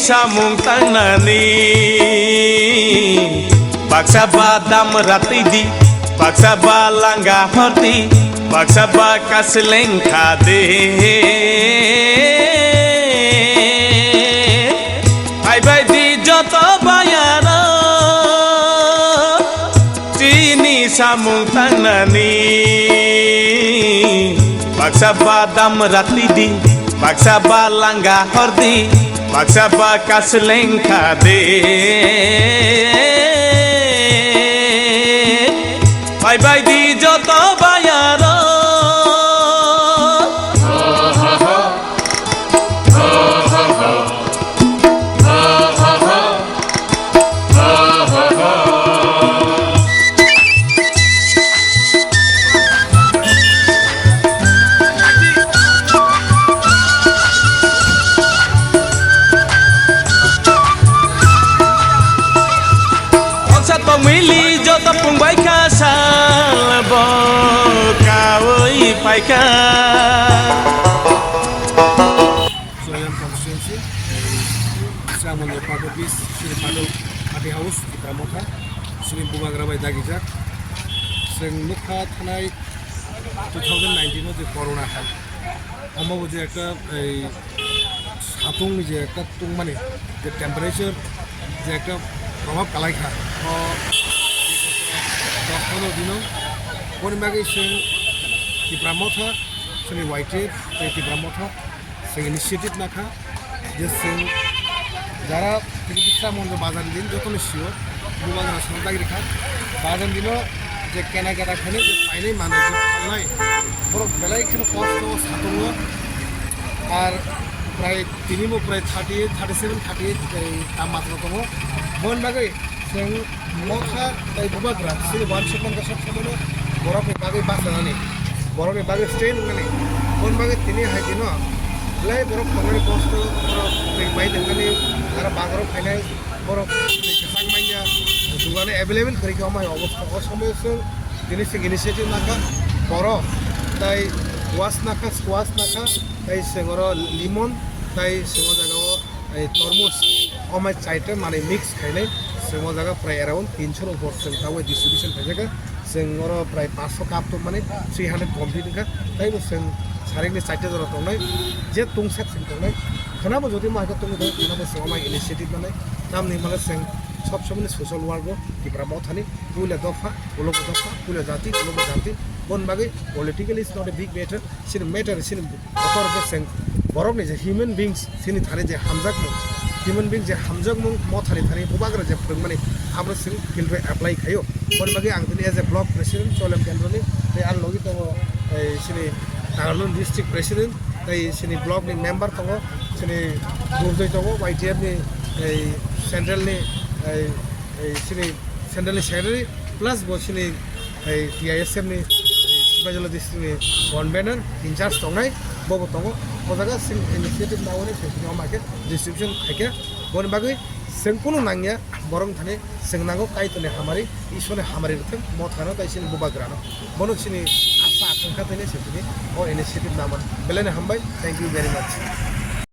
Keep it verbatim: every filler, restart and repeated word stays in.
Samung tangnani, baksa ba damra twi di, baksa ba langa hor di, baksa ba kasleng kha de. Phaibai di joto bayaro, chini samung tangnani, baksa ba damra twi di, baksa ba langa hor di, baksa ba kasleng kha de. Phaibai di joto bayaro. Ongsa tongmili joto pungbai kha sal bo kaui phaikha. Soyam constituency, Sramonjo Party Office, Sri Paduk Party House, Tipra Motha, Sri Bubagra bai dagijak. Chwng nukha thanai two thousand nineteen o je corona hai. Omo bo je ekta ei satung ni je ekta tungmani je temperature je ekta probab kalai kha. O dos pondro dino boni bagwi chwng Tipra Motha, chwngni Y T F tei Tipra Motha chwng initiative nakha je chwng jara tini kisa monjo bazar din jotono sio bubagra swnam dagi rikha. Bazar dino je kena keta khainai je painai manai je phalnai borok belai kheno kosto satungo. Ar prai tini bo prai thirty eight, thirty seven, thirty eight tei tammatno tongo. Boni bagwi chwng Motha tei Bubagra chini uansukmani khe sob somoino borokni bagwi bachanani, borokni bagwi stay nwngnani. Boni bagwi tini hai dino belai borok tongnani kosto, borok twi bai nwngnani, aro bagaro phainai borok twi kwchang manya, jugani available kwrwi khe omo hai obostha. O somoio chwng tini chwng initiative nakha, borok tei squash nakha, squash nakha, tei chwng oro lemon, tei chwng o jagao ei tormos, o mai chaita manwi mix khainai, chwng o jaga prai around tinsho ni upor chwng tabuk distribution khaijak kha. Chwng oro prai pansho cup tongmani, three hundred complete wngkha. Taibo chwng saringni chaita jora tongnai, je tungsak chwng tongnai. Khwnabo jodi ma khe tongwi tongo, khwnabo chwng o mai initiative nanai. Tamni hwnba khe chwng sob somoni social work o Tipra Mothani puila dopha, ulogo dopha, puila jati, ulogo jati. Boni bagwi political is not a big matter. Chini matter, chini kotor khe chwng borokni je human beings, chini thani je hamjakmung, human being je hamjakmung, Mothani thani Bubagra je phwrwngmani, abo chwng field o apply khaio. Boni bagwi ang tini as a block president, Cholem Kendroni, tei ani logi tongo, ei, chini Nagaland district president, tei chini block ni member tongo, chini Durjoi tongo, Y T F ni, ei, central ni, ei, ei, chini central ni secretary, plus bo chini ei T I S F ni, ei Sibajala district ni convener in charge tongnai, bobo tongo. O jaga chwng initiative naui chwng tini omo khe distribution khaikha. Boni bagwi chwng kunu nangya, borok thani chwng nango Kaitorni hamari, Ishwarni hamari rwthwng, Mothano tei chini Bubagrano. Bono chini asa akangkha tini chwng tini o initiative namani. Belai no hambai, thank you very much.